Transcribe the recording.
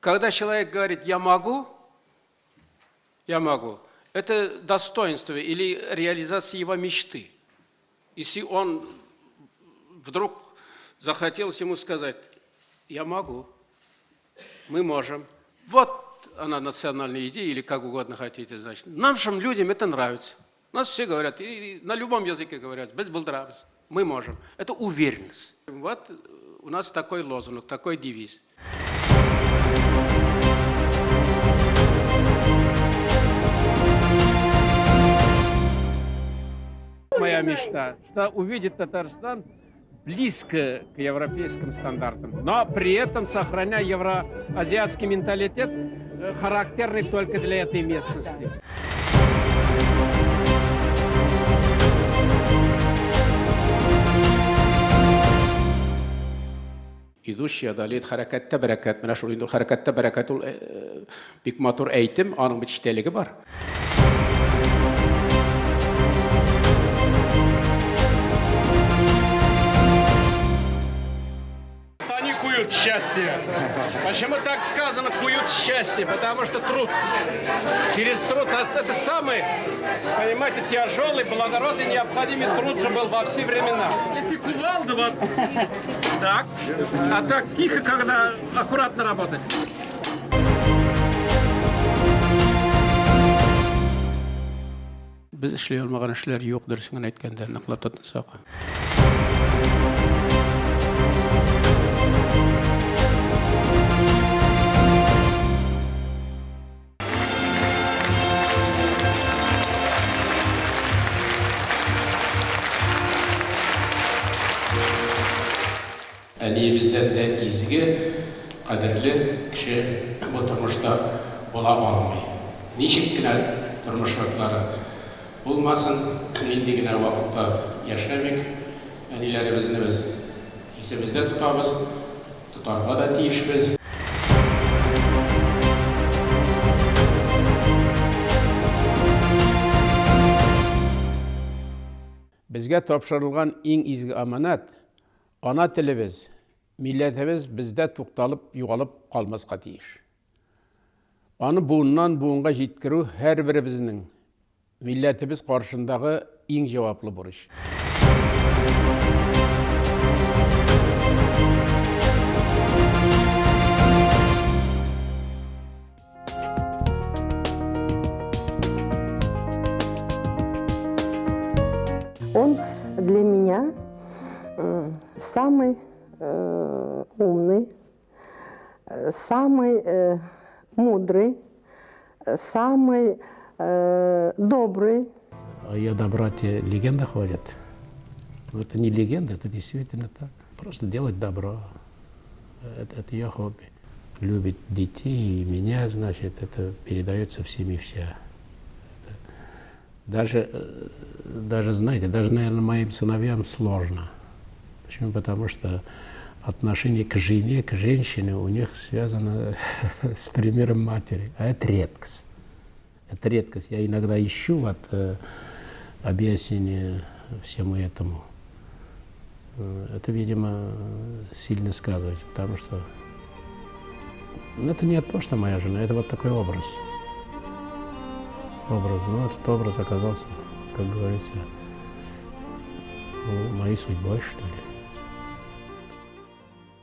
Когда человек говорит «я могу», я могу, это достоинство или реализация его мечты. Если он вдруг захотелось ему сказать «я могу», мы можем. Вот она национальная идея, или как угодно хотите, значит. Нашим людям это нравится. Нас все говорят, и на любом языке говорят, без булдырабыз, мы можем. Это уверенность. Вот у нас такой лозунг, такой девиз. Моя мечта, что увидеть Татарстан близко к европейским стандартам, но при этом сохраняя евроазиатский менталитет, характерный только для этой местности. Идущий одолеет хәрәкәттә бәрәкәт. Менә шул инде хәрәкәттә бәрәкәт ул бик матур әйтем, аның бит эчтәлеге бар. Они куют счастье. Почему так сказано куют счастье? Потому что труд. Через труд. Это самый, понимаете, тяжелый, благородный, необходимый труд же был во все времена. Если кувалда вот так, а так тихо, когда аккуратно работать. Без эшли алмаган эшләр юк, дөресен генә әйткәндә, ныклап тотынсак. Әниебездән дә изге, кадерле кеше бу тормышта була алмый. Ничек кенә тормыш шартлары булмасын, нинди генә вакытта яшәмик, әниләребезне без исебездә тотабыз, тотарга да тиешбез. Безгә тапшырылган иң изге аманат, Ана телебез, милләтебез бездә тукталып, югалып калмаска тиеш. Аны буыннан буынга җиткерү һәрберебезнең милләтебез каршындагы иң җаваплы бурыч. Он для меня самый умный, самый мудрый, самый добрый. О ее доброте легенда ходит. Но это не легенда, это действительно так. Просто делать добро. Это ее хобби. Любит детей и меня, значит, это передается всеми вся. Это даже, даже, знаете, даже, наверное, моим сыновьям сложно. Почему? Потому что отношение к жене, к женщине у них связано с примером матери. А это редкость. Это редкость. Я иногда ищу вот объяснение всему этому. Это, видимо, сильно сказывается, потому что это не то, что моя жена, это вот такой образ. Образ. Ну, этот образ оказался, как говорится, ну, моей судьбой, что ли.